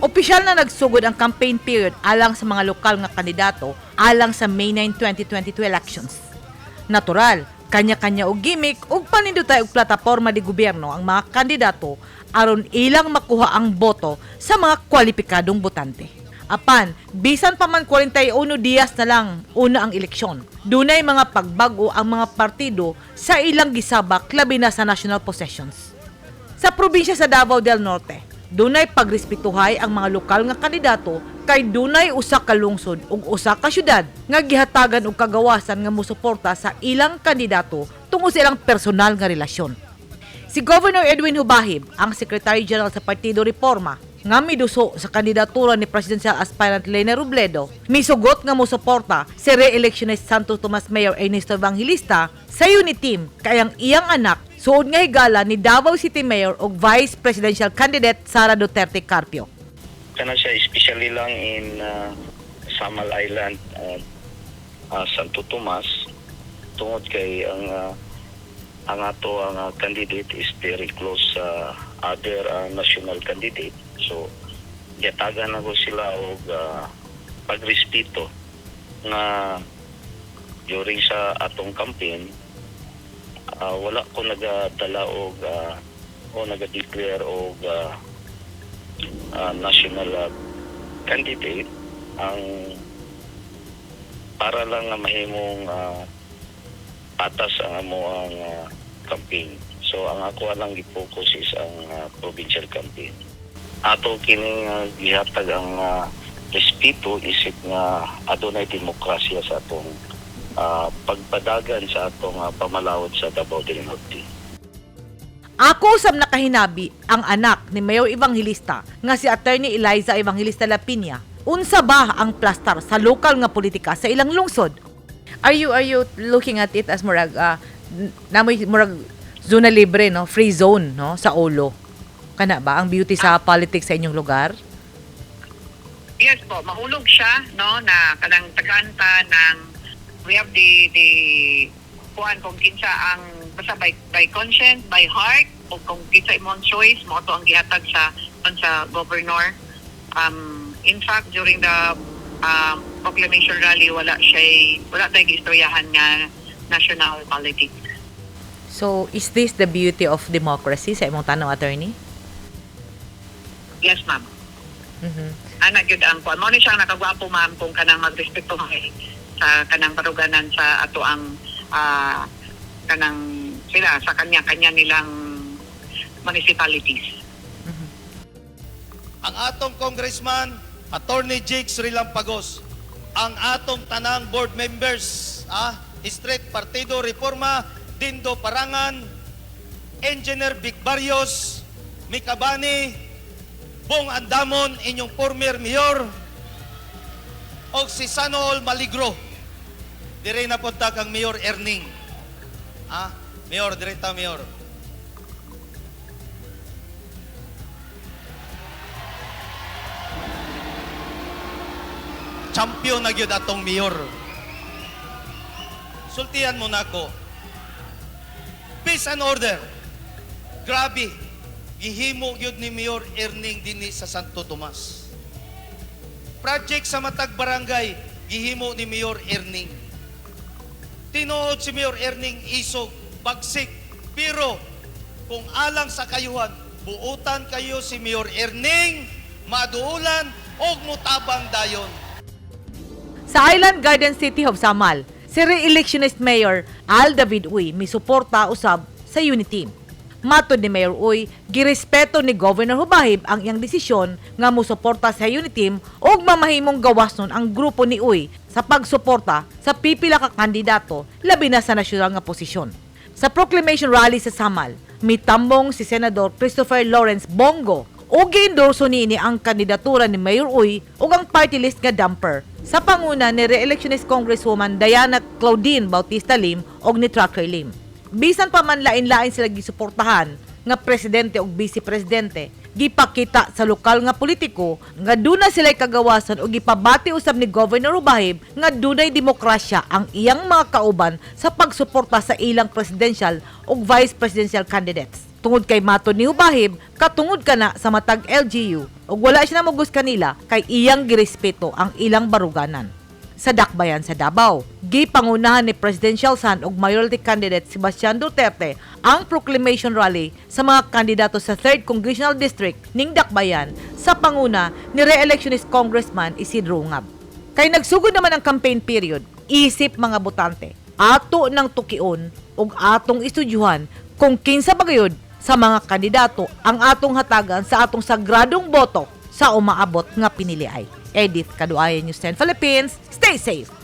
Opisyal na nagsugod ang campaign period alang sa mga lokal nga kandidato alang sa May 9, 2022 elections. Natural, kanya-kanya og gimmick ug panindotay og plataporma di gobyerno ang mga kandidato aron ilang makuha ang boto sa mga kwalipikadong botante. Apan, bisan pa man 41 diyas na lang una ang eleksyon, dunay mga pagbago ang mga partido sa ilang gisabak, labi na sa national possessions. Sa probinsya sa Davao del Norte, dunay pagrespetuhay ang mga lokal nga kandidato kay dunay usa ka lungsod ug usa ka syudad nga gihatagan og kagawasan nga mosuporta sa ilang kandidato tungod sa ilang personal nga relasyon. Si Governor Edwin Hubahib, ang Secretary General sa Partido Reforma, nga miduso sa kandidatura ni Presidential Aspirant Leni Robredo, misugot nga mosuporta si re-electionist Santo Tomas Mayor Ernesto Evangelista sa Uniteam kay ang iyang anak suod nga higala ni Davao City Mayor ug Vice Presidential Candidate Sara Duterte Carpio. Kana siya especially lang in Samal Island at Santo Tomas tungod kay ang ato ang candidate is very close sa other national candidate. So gihatagan nako sila og pagrespeto nga during sa atong campaign wala ko nagadala og o naga-declare og national candidate, ang para lang nga mahimong patas ang amo ang campaign. So ang ako lang gi-focus is ang provincial campaign. Ato kining gihatag ang respeto isip nga adunay demokrasya sa atong pagpadagan sa atong pamalawod sa Davao del Norte. Ako usab nakahinabi ang anak ni Mayor Evangelista nga si Attorney Eliza Evangelista Lapinya. Unsa ba ang plastar sa lokal nga politika sa ilang lungsod? Are you looking at it as murag namoy murag zona libre, no, free zone, no, sa Olo? Kana ba ang beauty sa politics sa inyong lugar? Yes po, mahulog siya, no, na kanang tagaanta ng we have the kuan kung kinsa ang basta by conscience, by heart, o kung kinsa imong choice mo to ang gihatag sa on sa governor. In fact, during the proclamation rally, wala tay giistoryahan nga national politics. So is this the beauty of democracy sa imong tanaw, attorney? Yes, ma'am. Ana gyud ang kuan mo ni siyang nakagwapo, ma'am, kung kanang magrespeto sa kanang baruganan sa ato ang kanang sila sa kanya-kanya nilang municipalities. Ang atong congressman, Attorney Jake Relampagos, ang atong tanang board members, Street Partido Reforma, Dindo Parangan, Engineer Vic Barrios, Mikabani, Bong Andamon, inyong former mayor, o si Sanol Maligro. Dire na punta kang Mayor Erning. Mayor, dire ta, Mayor. Champion na gyud atong mayor. Sultian mo nako. Peace and order. Grabe. Gihimo gyud ni Mayor Erning dinhi sa Santo Tomas. Project sa matag barangay gihimo ni Mayor Erning. Tinuod si Mayor Erning isog, bagsik, pero kung alang sa kayuhan, buutan kayo si Mayor Erning, maduulan og mutabang dayon. Sa Island Garden City of Samal, si re-electionist Mayor Al David Uy misuporta usab sa Uniteam. Matod ni Mayor Uy, girespeto ni Governor Hubahib ang iyang desisyon nga musuporta sa Uniteam ug mamahimong gawas nun ang grupo ni Uy sa pagsuporta sa pipila ka kandidato labi na sa nasyonal nga posisyon. Sa proclamation rally sa Samal, mitambong si Senador Christopher Lawrence Bong Go ug giendorso niini ang kandidatura ni Mayor Uy ug ang party list nga Damper sa panguna ni re-electionist Congresswoman Diana Claudine Bautista Lim ug ni Trucker Lim. Bisan pa man lain-lain sila gisuportahan nga presidente ug vice presidente, gipakita sa lokal nga politiko nga duna sila'y kagawasan ug gipabati usab ni Governor Hubahib nga dunay demokrasya ang iyang mga kauban sa pagsuporta sa ilang presidential ug vice presidential candidates. Tungod kay matod ni Hubahib, katungod kana sa matag LGU ug wala siya namugos kanila kay iyang girespeto ang ilang baruganan. Sa Dakbayan sa Davao, gipangunahan ni Presidential son ug mayoralty candidate Sebastian Duterte ang proclamation rally sa mga kandidato sa 3rd Congressional District ning Dakbayan sa panguna ni re-electionist Congressman Isidro Ungab. Kay nagsugod naman ang campaign period, isip mga botante, ato ng tukion ug atong istudyuhan kung kinsa ba gayud sa mga kandidato ang atong hatagan sa atong sagradong boto sa umaabot nga piniliay. Edith Kaduayan, News 10 Philippines. Stay safe!